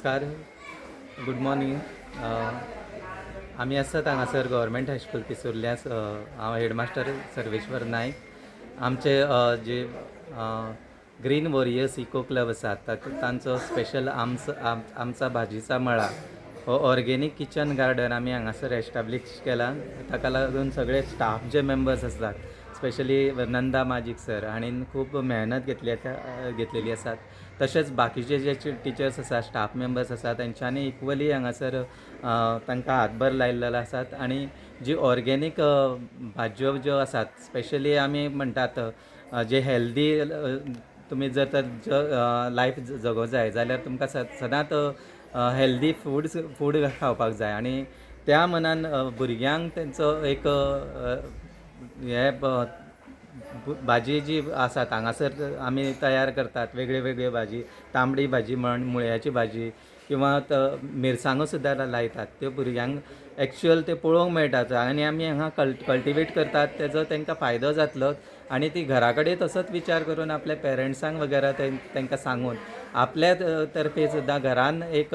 नमस्कार, good morning. आमी आसात हांगासर गव्हर्मेंट हायस्कूल पिसुर्ल्या. हांव हेडमास्टर सर्वेश्वर नायक. आमचे जे ग्रीन वॉरियर्स इको क्लब आसा, तांचो स्पेशल आमचो आमचा भाजीचा मळा हो ऑर्गेनीक किचन गार्डन आमी हांगासर एस्टाब्लीश केला. ताका लागून सगळे स्टाफ जे मेंबर्स आसात, स्पेशली नंदा माजीक सर हांणी खूब मेहनत घेतली आसा, घेतलेली आसात. तशेंच बाकीचे जे टिचर्स आसा, स्टाफ मेंबर्स आसा, तेंच्यांनी इक्वली हांगासर तांकां हातभार लायलेलो आसात. आनी जी ऑर्गेनीक भाजयो ज्यो आसात, स्पेशली आमी म्हणटात जे हेल्दी तुमी जर तर लायफ जगो जाय जाल्यार तुमकां सदांच हेल्दी फुड्स फूड खावपाक जाय. आनी त्या मनान भुरग्यांक तेंचो एक हे भाजी जी आसात, हांगासर आमी तयार करतात वेगळी वेगळी भाजी, तांबडी भाजी म्हण, मुळ्याची भाजी किंवां मिरसांगो सुद्दां लायतात. त्यो भुरग्यांक एक्चुअल ते पळोवंक मेळटात आनी आमी हांगा कल्टिवेट करतात, तेजो तांकां फायदो जातलो. आनी ती घरा कडेन तसोच विचार करून आपल्या पेरंट्सांक वगैरा तांकां सांगून आपल्या तर्फे सुद्दां घरान एक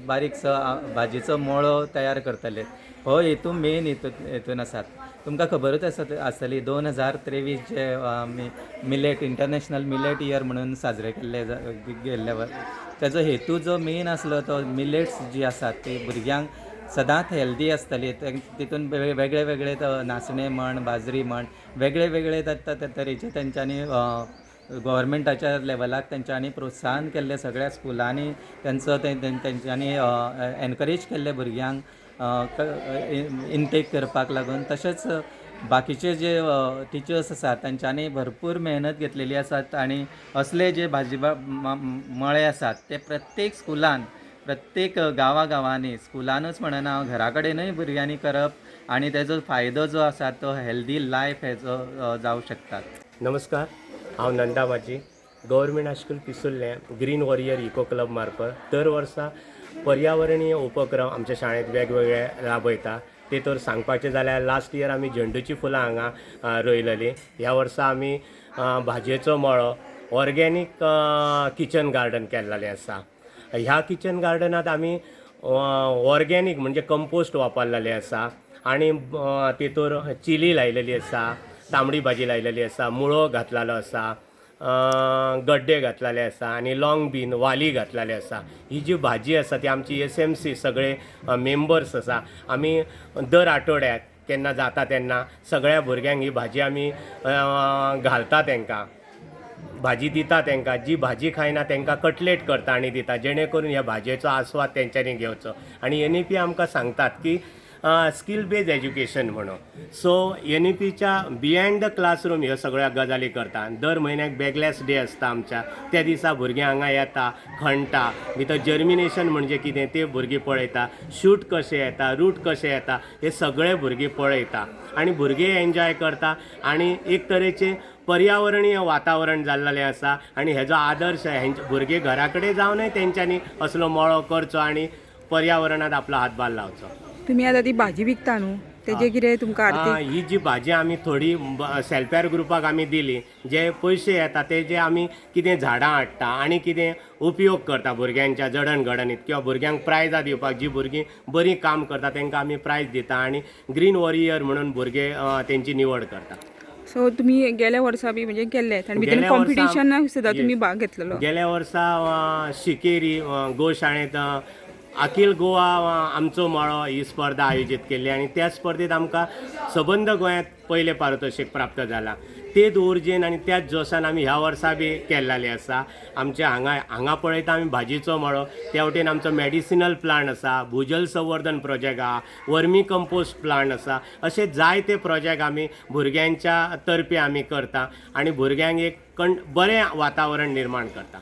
बारीकसो भाजयेचो मळो तयार करतले, हो हेतू मेन हेतून आसात. तुमकां खबरूच आसा आसतली, 2023 जे आमी मिलेट इंटरनॅशनल मिलेट इयर म्हणून साजरे केल्ले गेल्ले, तेजो हेतू जो मेन आसलो तो मिलेट्स जी आसात ती भुरग्यांक सदांच हेल्दी आसतली. तितून वेगळे वेगळे नाचणे म्हण, बाजरी म्हण, वेगळे वेगळे तरेचे तेंच्यांनी गव्हर्मेंटाच्या लेवलाक तेंच्यांनी प्रोत्साहन केल्लें. सगळ्या स्कुलांनी तेंचो तेंच्यांनी एनकरेज केल्लें भुरग्यांक इनटेक करपाक लागून. तशेंच बाकीचे जे टिचर्स आसात, तेंच्यांनी भरपूर मेहनत घेतलेली आसात. आनी असले जे भाजी मळे आसात ते प्रत्येक स्कुलान, प्रत्येक गांवा गांवांनी, स्कुलानूच म्हणना हांव, घरा कडेनूय भुरग्यांनी करप आनी तेजो फायदो जो आसा तो हेल्दी लायफ हेजो जावं शकतात. नमस्कार, हांव नंदा माजी, government high school Pissurlem. Green warrior eco club मार्फत दर वर्सा पर्यावरणीय उपक्रम आमच्या शाळेंत वेगवेगळे राबयता. ते तर सांगपाचें जाल्यार, लास्ट इयर आमी झेंडूची फुलां हांगा रोयलेलीं. ह्या वर्सा आमी भाजयेचो मळो, ऑर्गेनीक किचन गार्डन केल्लेलें आसा. ह्या किचन गार्डनांत आमी ऑर्गेनीक म्हणजे कंपोस्ट वापरलेलें आसा आनी तेतूर चिली लायलेली आसा, तांबडी भाजी लायलेली आसा, मुळो घातलेलो आसा, गड्डे घातलेले आसा आनी लाँग बीन वाली घातलेले आसा. ही जी भाजी आसा ती आमची एसएमसी सगळे मेंबर्स आसा. आमी दर आठवड्याक केन्ना जाता तेन्ना सगळ्या भुरग्यांक ही भाजी आमी घालता, तांकां भाजी दिता. तांकां जी भाजी खायना तांकां कटलेट करता आनी दिता, जेणे करून ह्या भाजयेचो आस्वाद तेंच्यांनी घेवचो. आनी एनईपी आमकां सांगतात की स्कील बेज एज्युकेशन म्हणून, सो एनईपीच्या बिहायंड the classroom ह्यो सगळ्यो गजाली करता. आनी दर म्हयन्याक बॅगलेस डे आसता आमच्या. त्या दिसा भुरगीं हांगा येता, खणटा भितर, जर्मिनेशन म्हणजे कितें ते भुरगीं पळयता, शूट कशें येता, रूट कशें येता, हे सगळे भुरगीं पळयता आनी भुरगीं एन्जॉय करता. आनी एक तरेचें पर्यावरणीय वातावरण जाल्लेलें आसा. आनी हेजो आदर्श हेंचे भुरगे घरा कडेन जावनय तेंच्यांनी असलो मळो करचो आनी पर्यावरणात आपलो हातभार लावचो. तुमी आतां ती भाजी विकता न्हू, तेजे कितें तुमकां आर्थीक ही जी भाजी आमी थोडी सेल्फ हेल्प ग्रुपाक आमी दिली. जे पयशे येता तेजे आमी कितें झाडां हाडटा आनी कितें उपयोग करता भुरग्यांच्या जडण घडणीत किंवा भुरग्यांक प्रायजां दिवपाक. जी भुरगीं बरीं काम करता तांकां आमी प्रायज दिता आनी ग्रीन वॉरियर म्हणून भुरगे तेंची निवड करता. सो तुमी गेल्या वर्सा बी म्हणजे केल्ले आनी भितर गेल्या वर्सा कॉम्पिटिशनाक सुद्दां तुमी Yes. भाग घेतलेलो. गेल्या वर्सा शिकेरी गोशाळेंत अखील गोवा आमचो मळो ही स्पर्धा आयोजीत केल्ली आनी त्या स्पर्धेत आमकां सबंद गोंयांत पयलें पारितोशीक प्राप्त जाला. तेच उर्जेन आनी त्याच जोशान आमी ह्या वर्सा बी केल्लेलें आसा. आमच्या हांगा हांगा पळयता आमी भाजयेचो मळो, त्या वटेन आमचो मॅडिसिनल प्लांट आसा, भुजल संवर्धन प्रोजेक्ट आहा, वर्मी कंपोस्ट प्लांट आसा. अशे जायते प्रोजेक्ट आमी भुरग्यांच्या तर्फे आमी करता आनी भुरग्यांक एक बरें वातावरण निर्माण करता.